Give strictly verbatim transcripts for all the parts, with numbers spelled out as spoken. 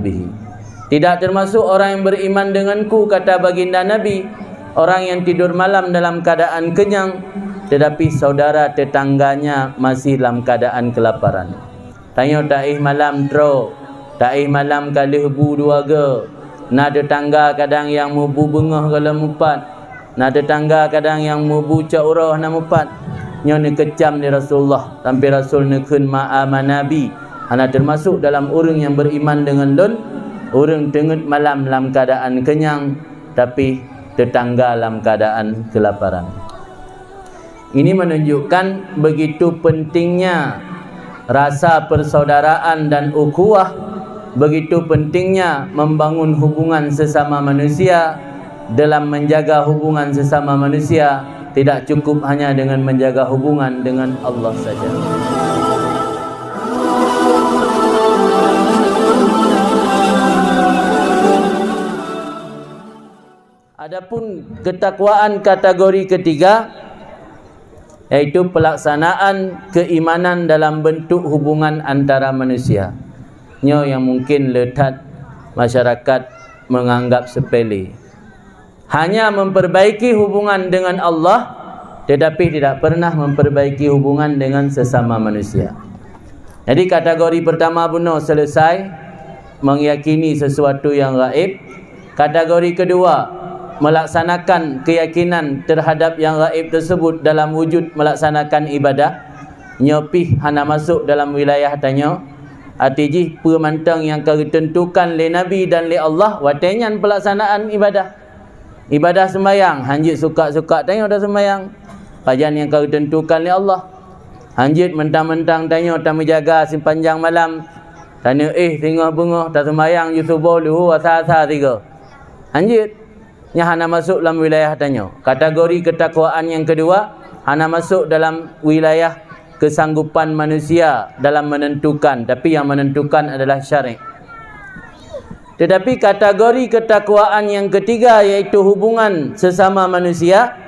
bihi. Tidak termasuk orang yang beriman denganku, kata baginda Nabi, orang yang tidur malam dalam keadaan kenyang, tetapi saudara tetangganya masih dalam keadaan kelaparan. Tanyoe taéh malam troe, taéh malam ka lheueh bu dua goe. Na teutangga kadang nyang mubu beungoh gohlom mupat, na teutangga kadang nyang mubu cot uroe hana mupat. Nyoe neukeucam lé Rasulullah, sampai Rasul neukheun, "Ma ana bi, hana teumasok dalam ureuëng nyang beriman deungon lôn, ureuëng teungeut malam lam keuadaan keunyang, tapi teutangga lam keuadaan keulaparan." Ini menunjukkan begitu pentingnya rasa persaudaraan dan ukhuwah, begitu pentingnya membangun hubungan sesama manusia. Dalam menjaga hubungan sesama manusia, tidak cukup hanya dengan menjaga hubungan dengan Allah saja. Adapun ketakwaan kategori ketiga, yaitu pelaksanaan keimanan dalam bentuk hubungan antara manusia. Nyoe nyang mungkin le that masyarakat menganggap sepele. Hanya memperbaiki hubungan dengan Allah, tetapi tidak pernah memperbaiki hubungan dengan sesama manusia. Jadi, kategori pertama bunoe selesai, meyakini sesuatu yang gaib. Kategori kedua, melaksanakan keyakinan terhadap yang gaib tersebut dalam wujud melaksanakan ibadah. Nyoe pih hana masuk dalam wilayah tanyoe. Arti jih, peue mantong nyang ka geuteuntukan lé Nabi dan lé Allah, watée nyan pelaksanaan ibadah. Ibadah seumayang, hanjeuet suka-suka tanyoe taseumbayang. Pajan nyang ka geuteuntukan lé Allah. Hanjeuet mentang-mentang tanyoe tameujaga sipanjang malam, taneuéh singoh beungoh, taseumbayang ju suboh, luhô, asa-asa sigoe. Hanjeuet. Nyan hana masuk lam wilayah tanyoe. Kategori ketakwaan nyang keudua hana masuk dalam wilayah kesanggupan manusia dalam menentukan, tapi yang menentukan adalah syarek. Tetapi kategori ketakwaan yang ketiga, yaitu hubungan sesama manusia,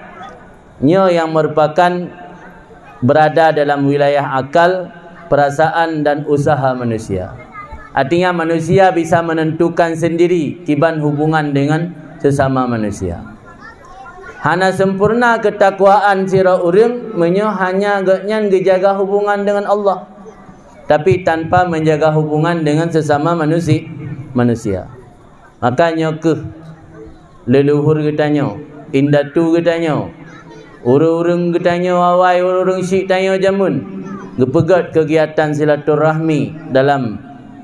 nyoe yang merupakan berada dalam wilayah akal, perasaan, dan usaha manusia. Artinya, manusia bisa menentukan sendiri kiban hubungan dengan sesama manusia. Hana sempurna ketakwaan sidroe ureuëng meunyoe hanya gobnyan geujaga hubungan dengan Allah, tapi tanpa menjaga hubungan dengan sesama manusi-, manusia. Maka nyoe kheueh leuluhur geutanyoe, indatu geutanyoe, ureuëng-ureuëng geutanyoe awai, ureuëng-ureuëng syik tanyoe jameun, geupeugét keugiatan silaturahmi dalam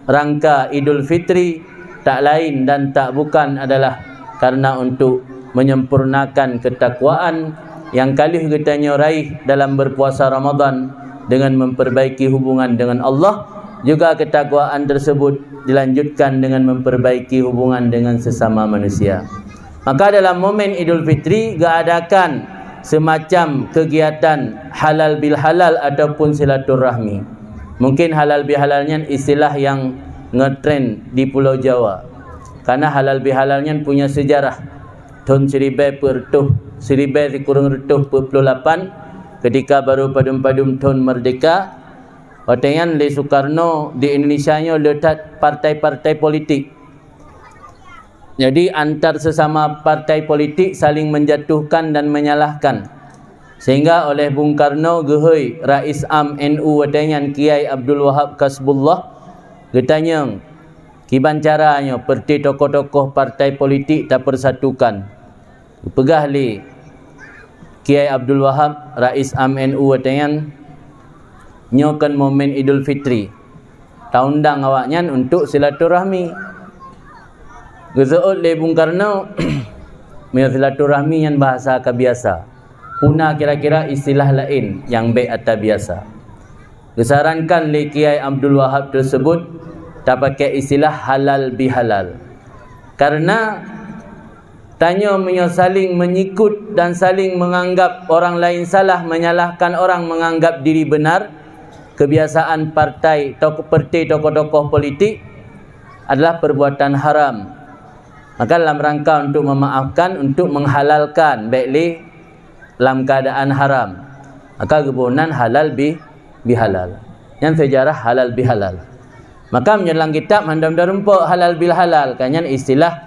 rangka Idul Fitri, tak lain dan tak bukan adalah karena untuk menyempurnakan ketakwaan nyang ka lheueh geutanyoe raih dalam berpuasa Ramadan dengan memperbaiki hubungan dengan Allah, juga ketakwaan tersebut dilanjutkan dengan memperbaiki hubungan dengan sesama manusia. Maka dalam momen Idul Fitri geuadakan semacam kegiatan halal bil halal ataupun silaturahmi. Mungkin halal bihalal nyan istilah nyang ngetren di Pulau Jawa. Karena halal bihalal nyan punya sejarah. Thon siribée peuet reutôh, siribée sikureueng reutôh peuet ploh lapan, ketika baru padum-padum thon merdeka, watée nyan lé Soekarno di Indonesia nyoe le that partai-partai politik. Jadi, antar sesama partai politik saling menjatuhkan dan menyalahkan. Sehingga oleh Bung Karno geuhôi Rais Am N U watée nyan Kiai Abdul Wahab Kasbullah geutanyong, kiban cara nyoe peureuté tokoh-tokoh partai politik tapeusatukan. Geupeugah lé Kiai Abdul Wahab, Rais Am N U watée nyan, nyoe kon momen Idul Fitri. Taundang awaknyan untuk silaturahmi. Geuseuôt lé Bung Karno, meunyoe silaturahmi nyan bahasa ka biasa. Puna kira-kira istilah laén nyang bék ata biasa. Geusarankan lé Kiai Abdul Wahab tersebut tapakai istilah halal bihalal. Karena tanyoe meunyoe saling menyikut dan saling menganggap orang lain salah, menyalahkan orang menganggap diri benar, kebiasaan partai, tok-, peureuté tokoh-tokoh politik adalah perbuatan haram. Maka dalam rangka untuk memaafkan, untuk menghalalkan, bék lé lam keadaan haram, maka geuboh nan halal bi-, bihalal. Nyan sejarah halal bihalal. Maka meunyoe lam kitab hana meurumpok halal bil halal, ka nyan istilah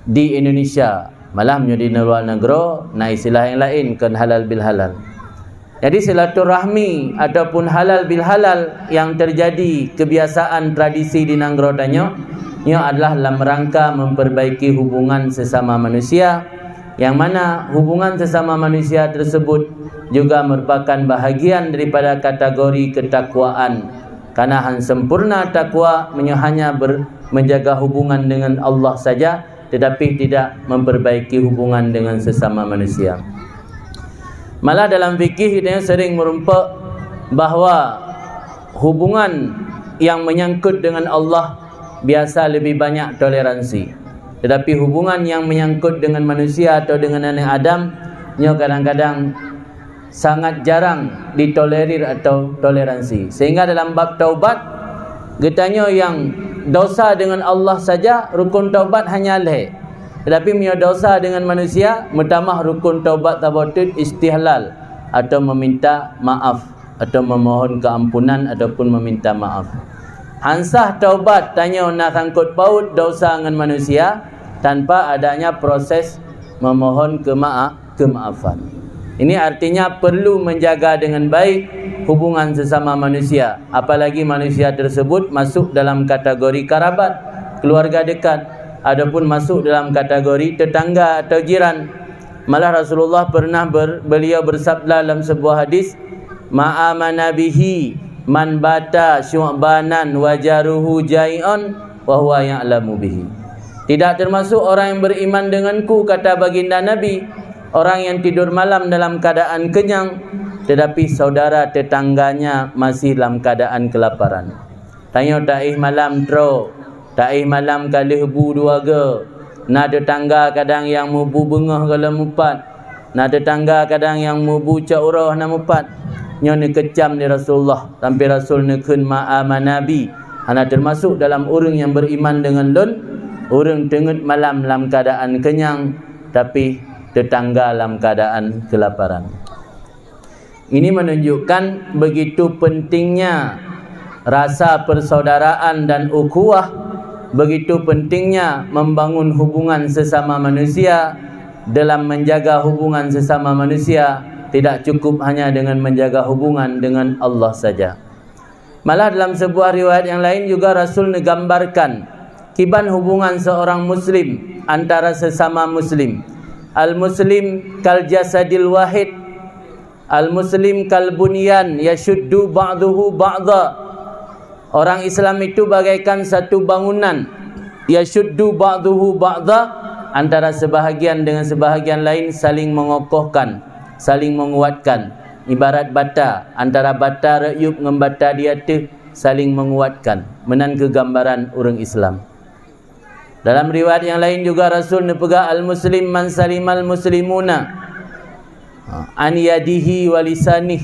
di Indonesia. Malah meunyoe di luwa nanggroe, na istilah nyang laén kon halal bil halal. Jadi silaturahmi ataupun halal bil halal nyang teujadi keubiasaan tradisi di nanggroe tanyoe, nyoe adalah lam rangka memperbaiki hubungan sesama manusia, nyang mana hubungan sesama manusia tersebut juga merupakan bahagian daripada kategori ketakwaan. Karena hana sempurna takwa meunyoe hanya ber-, menjaga hubungan dengan Allah saja, tetapi tidak memperbaiki hubungan dengan sesama manusia. Malah dalam fikih kita sering merumpok bahwa hubungan yang menyangkut dengan Allah biasa lebih banyak toleransi. Tetapi hubungan yang menyangkut dengan manusia atau dengan aneuk Adam, nyoe kadang-kadang sangat jarang ditolerir atau toleransi. Sehingga dalam bab taubat, geutanyoe nyang dosa dengan Allah saja, rukun taubat hanya lhée. Tetapi meunyoe dosa dengan manusia, meutamah rukun taubat saboh teuk, istihlal atau meminta maaf atau memohon keampunan ataupun meminta maaf. Hana sah taubat tanyoe na sangkot paut dosa ngon manusia tanpa adanya proses memohon kema-, kemaafan. Ini artinya perlu menjaga dengan baik hubungan sesama manusia, apalagi manusia tersebut masuk dalam kategori karabat, keluarga dekat, ataupun masuk dalam kategori tetangga atau jiran. Malah Rasulullah pernah ber-, beliau bersabda dalam sebuah hadis, "Ma amana bihi man bata syu'banan wa jaruhu jai'an wa huwa ya'lamu bihi." Tidak termasuk orang yang beriman denganku, kata baginda Nabi, orang yang tidur malam dalam keadaan kenyang, tetapi saudara tetangganya masih dalam keadaan kelaparan. Tanyoe taéh malam troe, taéh malam ka lheueh bu dua goe. Na tetangga kadang nyang mubu beungoh gohlom mupat, na tetangga kadang nyang mubu cot uroe hana mupat. Nyoe neukeucam lé Rasulullah, sampai Rasul neukheun, "Ma amana bi," hana teumasok dalam ureuëng nyang beriman deungon lôn, ureuëng teungeut malam lam keuadaan keunyang, tapi tetangga lam keuadaan keulaparan. Ini menunjukkan begitu pentingnya rasa persaudaraan dan ukhuwah, begitu pentingnya membangun hubungan sesama manusia. Dalam menjaga hubungan sesama manusia, tidak cukup hanya dengan menjaga hubungan dengan Allah saja. Malah dalam sebuah riwayat yang lain juga Rasul neugambarkan kiban hubungan seorang muslim antara sesama muslim. Al-muslim kal jasadil wahid, al-muslim kal bunyan yashuddu ba'duhu ba'da. Orang Islam itu bagaikan satu bangunan, yashuddu ba'duhu ba'da, antara sebahagian dengan sebahagian lain saling mengokohkan, saling menguatkan. Ibarat bata, antara bata rakyueb ngon bata di ateueh saling menguatkan. Meunan keuh gambaran ureuëng Islam. Dalam riwayat yang lain juga Rasul neupeugah, "Al-muslim man salimal muslimuna an yadihi wa lisanih."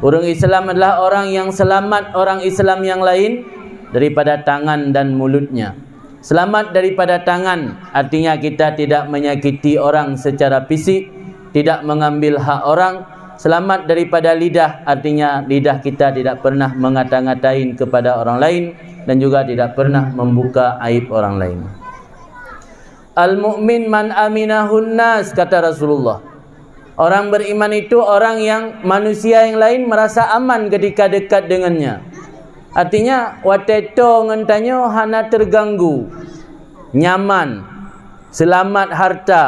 Ureuëng Islam adalah orang yang selamat orang Islam yang lain daripada tangan dan mulutnya. Selamat daripada tangan, artinya kita tidak menyakiti orang secara fisik, tidak mengambil hak orang. Selamat daripada lidah, artinya lidah kita tidak pernah mengata-ngatain kepada orang lain dan juga tidak pernah membuka aib orang lain. "Al-mu'min man aminahun nas," kata Rasulullah. Orang beriman itu orang yang manusia yang lain merasa aman ketika dekat dengannya. Artinya, watée toe ngon tanyoe hana terganggu, nyaman, selamat harta,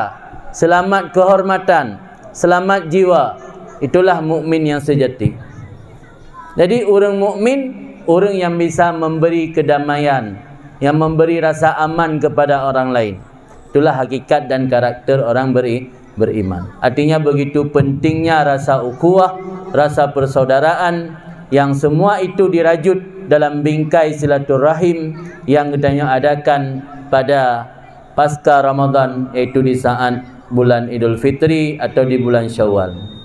selamat kehormatan, selamat jiwa. Itulah mukmin yang sejati. Jadi, ureuëng mukmin, ureuëng yang bisa memberi kedamaian, yang memberi rasa aman kepada orang lain. Itulah hakikat dan karakter orang beri-, beriman. Artinya, begitu pentingnya rasa ukhuwah, rasa persaudaraan, yang semua itu dirajut dalam bingkai silaturahim yang geutanyoe adakan pada pasca Ramadan, yaitu di saat bulan Idul Fitri atau di bulan Syawal.